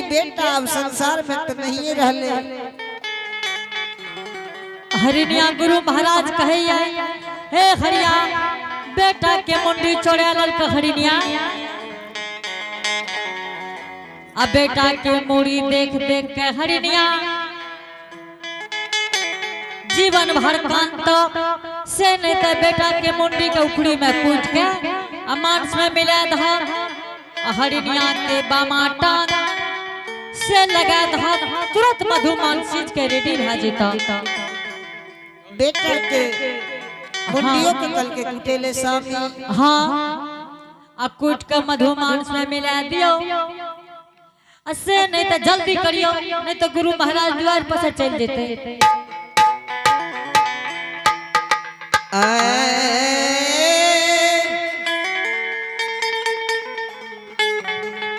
बेटा अब संसार में तो नहीं रहले। हरिनिया गुरु महाराज कहैया, हे हरिया, बेटा के मुंडी चोड़ा ललक हरिनिया। आ बेटा के मुड़ी देख देख के हरिनिया जीवन भर कांत से नहीं तो बेटा के मुंडी के उखड़ी में कूट के आ मांस में मिला धर। आ हरिनिया के बामा टांग से लगा धर, तुरंत मधु मांस सींच के रेडी भा जेता। बेटा के मुंडियों के कल के कुटेले स्वामी। हाँ, आ कूट के मधु मांस में मिला दियो। आ से नहीं तो जल्दी करियो, नहीं तो गुरु महाराज द्वार पर से चल जेते।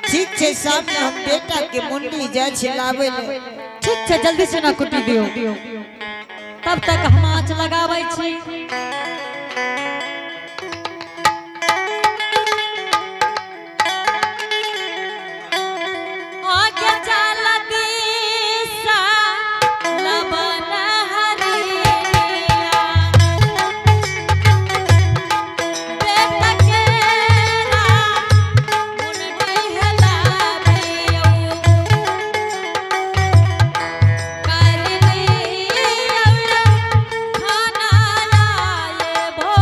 ठीक छै सामने, हम बेटा के मुंडी जाय छै लाबै ले। ठीक छै, जल्दी से ना कुटी दियो, तब तक हम आँच लगाबै छी। आगे चल दिशा लबन हरिया, बेटा केरा मुंडी हिलाबियौ। खाना लाए भो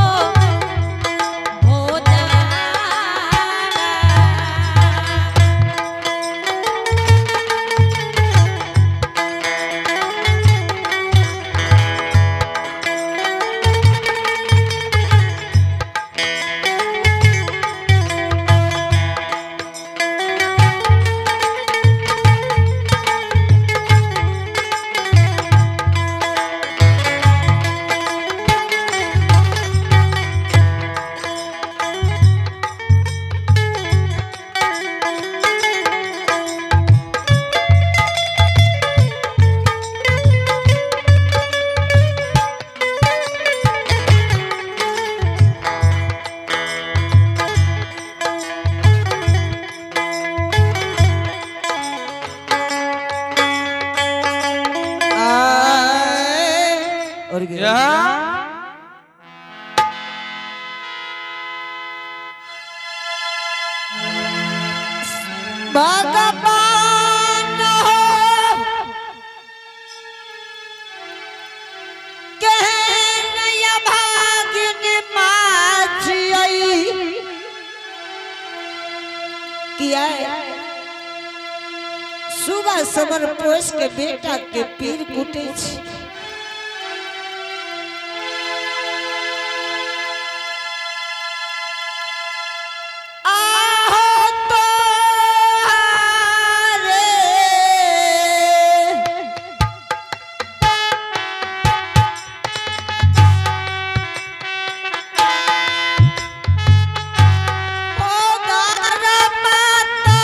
आए और या भगवान हो कहन भागिन माछियई किया सुबह समर पोस के बेटा के पीर कुटे छी। आहो तो रे ओ माता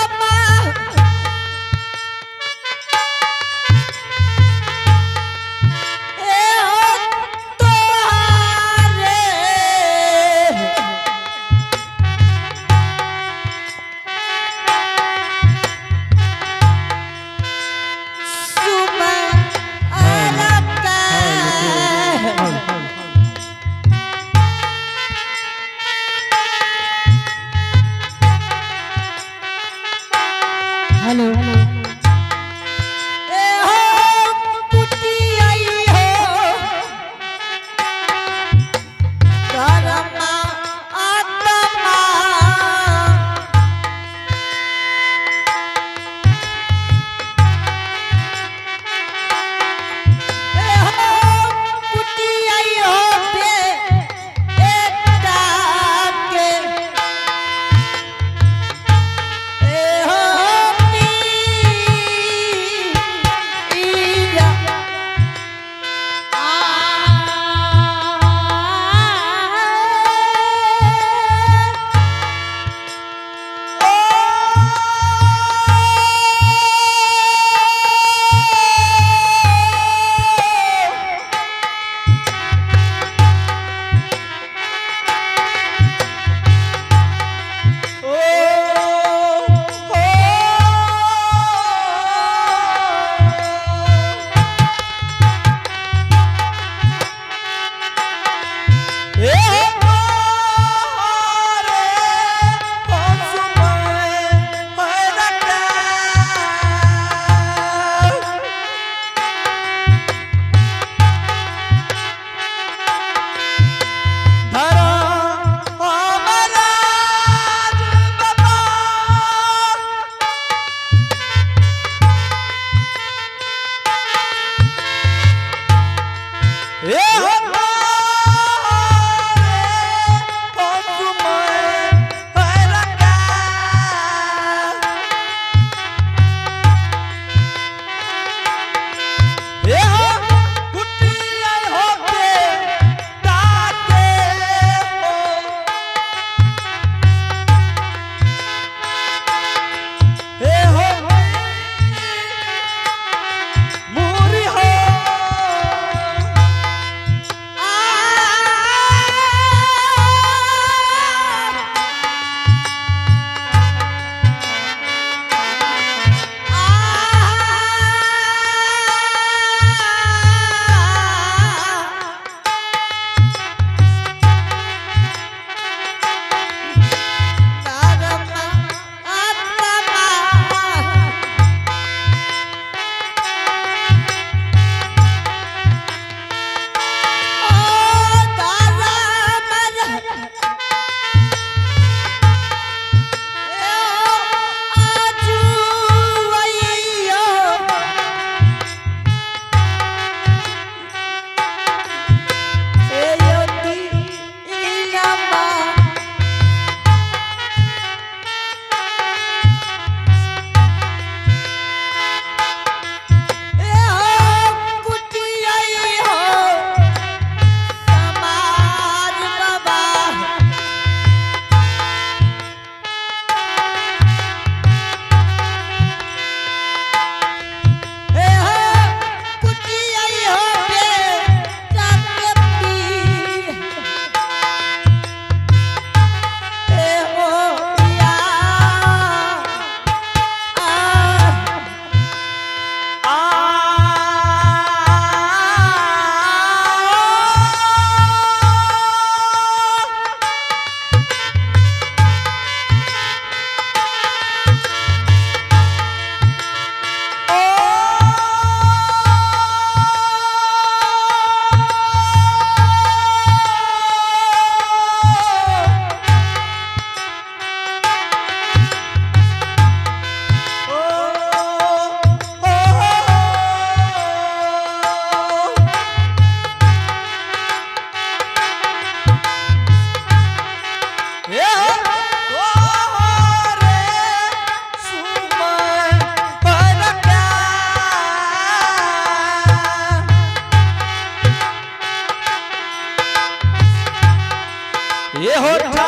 हो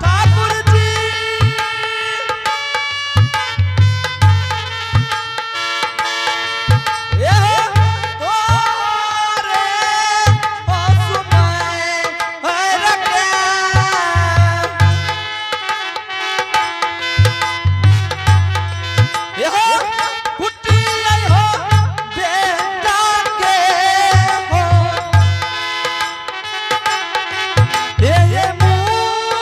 ठाकुर जी, ए हो तोरे असुमय रखे। ए हो कुटी हो बेटा के हो। ए ये मुंडी।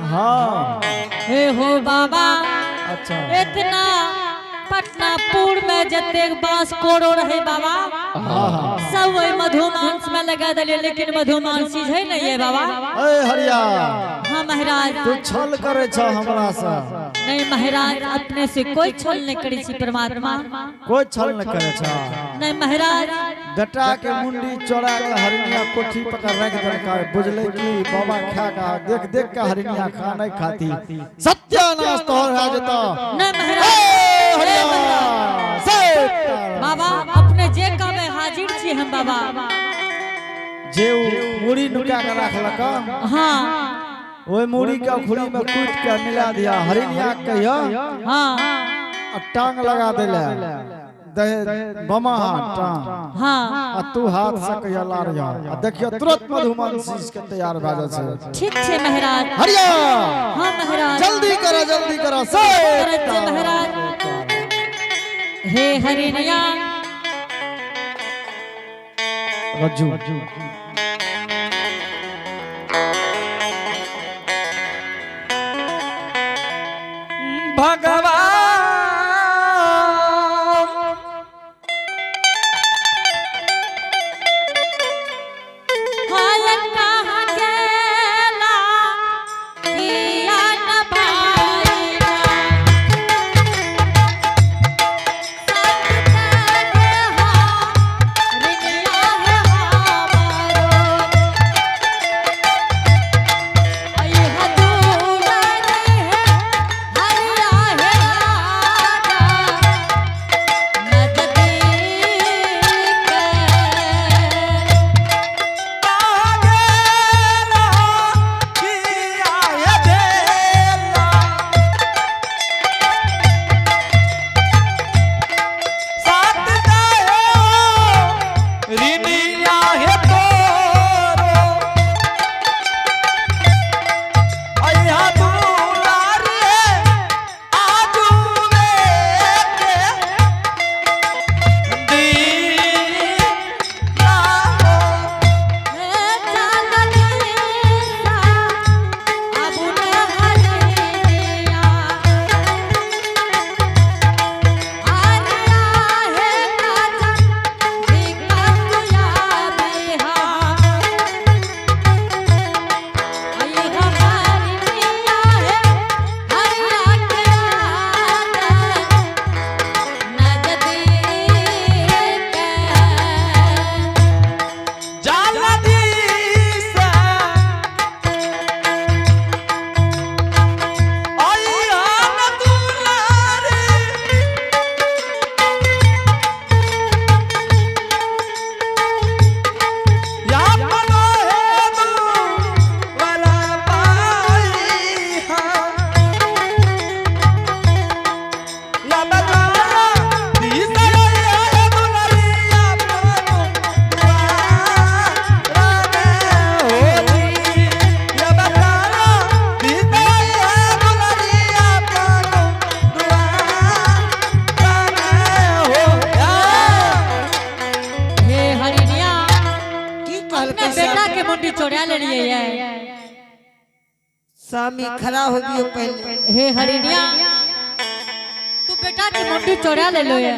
हाँ। हे हो बाबा। अच्छा। इतना पटनापुर में जतेक बांस कोड़ो रहे बाबा, हाँ हाँ सब वही मधुमांस में लगा दिलिए, लेकिन मधुमांस चीज है नहीं है बाबा। ए हरिया। हाँ महाराज। तू छल करे छ हमरा से? नहीं महाराज, अपने से कोई छल नहीं करी छी परमात्मा। कोई छल नहीं करे छ? नहीं महाराज। बेटा के मुंडी चोरा के हरिनिया कोठी पकड़ रख देलका। बुझले कि बाबा खा का देख देख के हरिनिया खा नहीं खाती, सत्यानाश तोहर भए जेतौ। नहीं ए महाराज। हरिया से बाबा, अपने जे काम में हाजिर छी हम बाबा। जे उ मुड़ी नुका के राखलक, हाँ। ओहि मुड़ी के उखड़ी में कूट के मिला दिया, हरिनिया कहियो हाँ। आ टांग लगा देले दे बमा हाथ टांग। हाँ। आ तू हाथ से कहियो लारिया, आ देखियो तुरंत मधुमांसी के तैयार भए जाइ छै। ठीक छे महाराज। हरिया। हाँ महाराज। जल्दी करो, जल्दी करो से। करत छे महाराज। हे हरिनिया। रज्जू। भगवान। हाय कहाँ गेला किया न भाईना, संत के हो रिनिया है हमारो, ऐ हदूलरी है हरिया है आगा नजदीक। हे हरिनिया। की अपने कहलकै? बेटा के मुंडी चोरा ले लिए है। स्वामी, खड़ा हो गयो पहले। हे हरिनिया, तू बेटा के मुंडी चोरा ले लो है।